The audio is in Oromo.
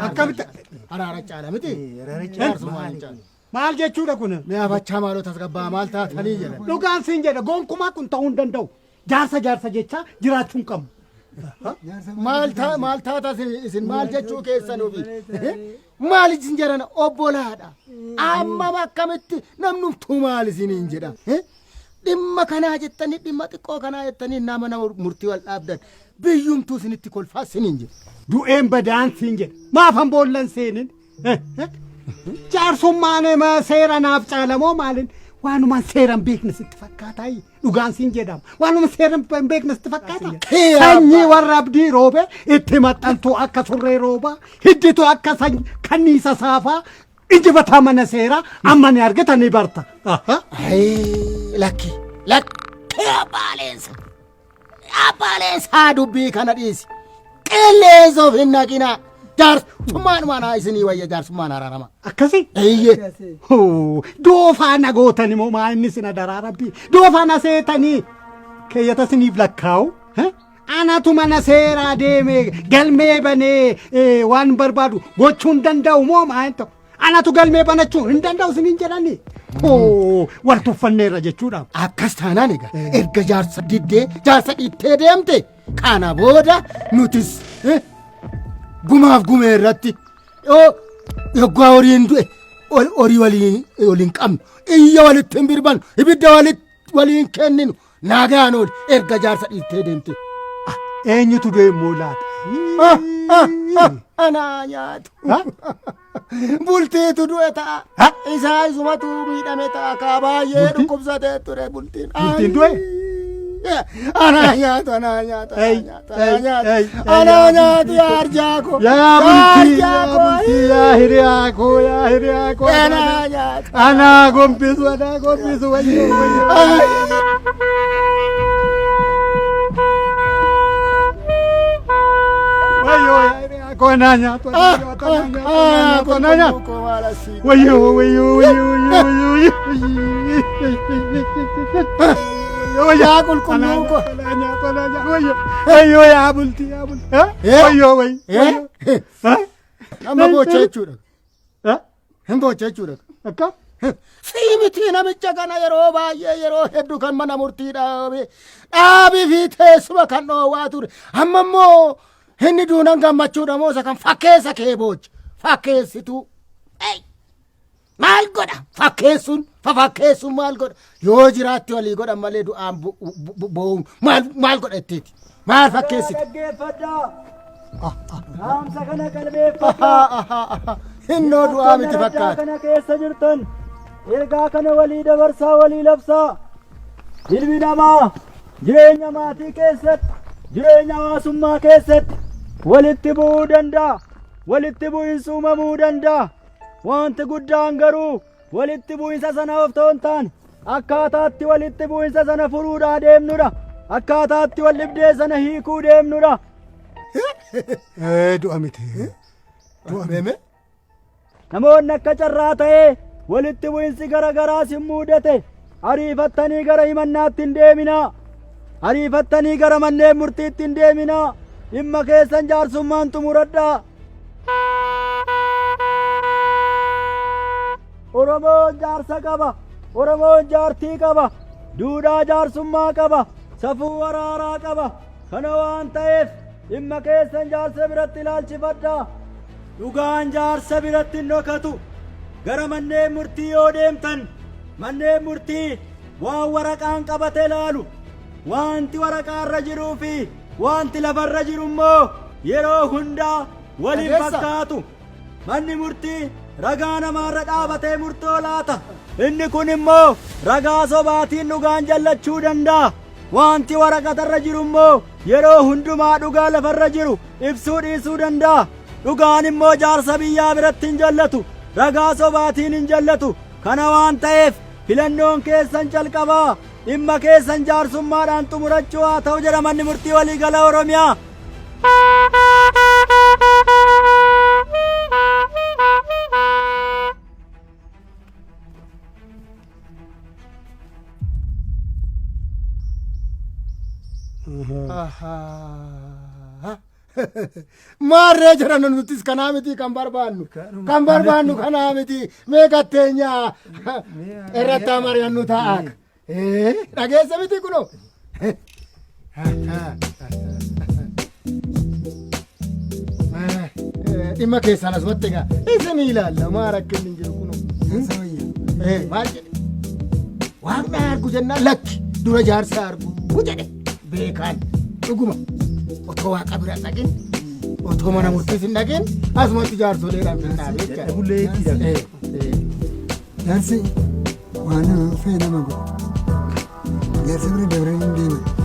Akkamitti? Araara caala miti. Araara Jaarsummaan hin caalu. Maal jechuudha kun? Mi'a bachaa maaloo tasgabbaa maal taatanii jedhan. Dhugaan siin jedha gonkumaa kun ta'uu hin danda'u. Jaarsa jaarsa jechaa jiraachuu hin qabnu. Maal taa maal taata isin maal jechuu keessan ofii? Maal isin jedhan obbolaadha. Ammam akkamitti namnumtuu maal isiniin jedha? Dhimma kanaa jettanii dhimma xiqqoo kanaa jettanii nama nama murtii wal dhaabdan biyyumtuu isinitti kolfaa isiniin jedha. Du'een badaan siin jedha. Maafan boollan seenin? Jaarsummaan seera naaf caalamoo maalin? Waanumaan seera hin beekne sitti fakkaataa? Dhugaan siin jedhama. Waanuma seera hin beekne sitti fakkaata? Sanyii warra abdii roobe itti maxxantuu akka surree roobaa hidditu akka kanniisa saafaa injifataa mana seeraa amma ni argita ni barta. Lakki lakki abbaa leensa abbaa leensaa dubbii kana dhiisi qilleensa of hin naqinaa jaarsummaan haa isinii wayya jaarsummaan araarama. Akkasii? Eeyyee. Doofaa na gootan immoo maa inni sina daraa rabbii doofaa na seetanii keeyyata siniif lakkaa'u. Anatu mana seeraa deeme galmee banee waan barbaadu gochuu hin danda'u moo maa hin ta'u. Anatu galmee banachuu hin danda'u siniin jedhani. Wal tuffanneerra jechuudha. Akkas taanaan egaa erga jaarsa diddee jaarsa dhiittee deemte kana booda nutis gumaaf gumee irratti yoo yoggaa horiin du'e horii waliin qabnu iyya walitti hin birbannu ibidda waliin kenninu nagaan ooli erga jaarsa dhiittee deemte. Eenyutu du'e immoo laata? Anaa nyaatu. Bultiitu du'e ta'a. Isaa isumatu miidhame ta'a. Kaa baay'ee dhukkubsatee ture bultiin. Bultiin du'e? Anaa nyaatu anaa nyaatu anaa nyaatu anaa nyaatu anaa nyaatu yaa arjaa koo. Yaa bultii yaa bultii yaa hiriyaa koo yaa hiriyaa koo. Anaa nyaatu. Anaa gombisu anaa gombisu wayyoo wayyoo. Wayyoo yaa hiriyaa koo anaa nyaatu anaa nyaatu anaa nyaatu anaa nyaatu. Wayyoo wayyoo wayyoo wayyoo wayyoo. Yaa qulqulluu koo. Wayyoo yaa bultii yaa bultii. Wayyoo wayyoo. Amma boocha jechuudha. Hin boocha jechuudha. Akka? Sii miti namicha kana yeroo baay'ee yeroo hedduu kan mana murtii dhaabe dhaabii fi teessuma kan dhoowwaa ture. Amma immoo inni duunan gammachuudha moo isa kan fakkeessa kee boocha fakkeessituu. Maal godha fakkeessuun fafakkeessuun maal godha yoo jiraatti walii godhan malee du'aan boo'uun maal maal godha ittiiti maal fakkeessite. Dhaggeeffadhaa. Dhaamsa kana qalbeeffadhaa. Hinnoo du'aa miti Araddaa fakkaata. kana keessa jirtan ergaa kana walii dabarsaa walii labsaa. Ilmi namaa jireenya maatii keessatti jireenya hawaasummaa keessatti walitti bu'uu danda'a. Walitti bu'insi uumamuu danda'a. Wanti guddaan garuu walitti bu'insa sana of ta'uu hin taane akkaataatti walitti bu'insa sana furuudhaa deemnudha. Akkaataatti wal dhibdee sana hiikuu deemnudha. Du'a miti. Du'a miti. Namoonni akka carraa ta'ee walitti bu'insi gara garaa sin mudate ariifattanii gara himannaatti hin deeminaa. Ariifattanii gara manneen murtiitti hin deeminaa. Dhimma keessan jaarsummaan xumuradhaa. Oromoon jaarsa qaba. Oromoon jaartii qaba. Duudhaa jaarsummaa qaba. Safuu araaraa qaba. Kana waan ta'eef dhimma keessan jaarsa biratti ilaalchifadhaa. Dhugaan jaarsa biratti hin dhokatu. Gara manneen murtii yoo deemtan manneen murtii waan waraqaan qabate ilaalu. Wanti waraqaarra jiruu fi wanti lafarra jiru immoo yeroo hundaa waliin fakkaatu. Manni murtii ragaa namaarra dhaabatee murtoo laata. Inni kun immoo ragaa sobaatiin dhugaan jallachuu danda'a. Wanti waraqatarra jiru immoo yeroo hundumaa dhugaa lafarra jiru ibsuu dhiisuu danda'a. Dhugaan immoo jaarsa biyyaa biratti hin jallatu. Ragaa sobaatiin hin jallatu. Kana waan ta'eef filannoon keessan calqabaa dhimma keessan jaarsummaadhaan xumurachuu haa ta'u jedha manni murtii waliigala Oromiyaa. Maarree jedhan nutis kanaa miti kan barbaannu. Kan barbaannu kanaa miti. Mee gatteenya irratti mari'annu ta'a. Dhageessa miti kunoo. Dhimma keessaan asumatti egaa isin ilaalla maa rakkinni hin jiru kunoo. Maal jedhe? Waaqni haa argu jennaan lakki dura jaarsa argu jedhe beekaan dhuguma otoo waaqa bira hin dhaqin otoo mana murtiis hin dhaqin asumatti jaarsoleedhaan finnaa jechaadha. Bullee jechuudha. Jaarsi waan fee nama godha. Jaarsa bira dabranii hin deeman.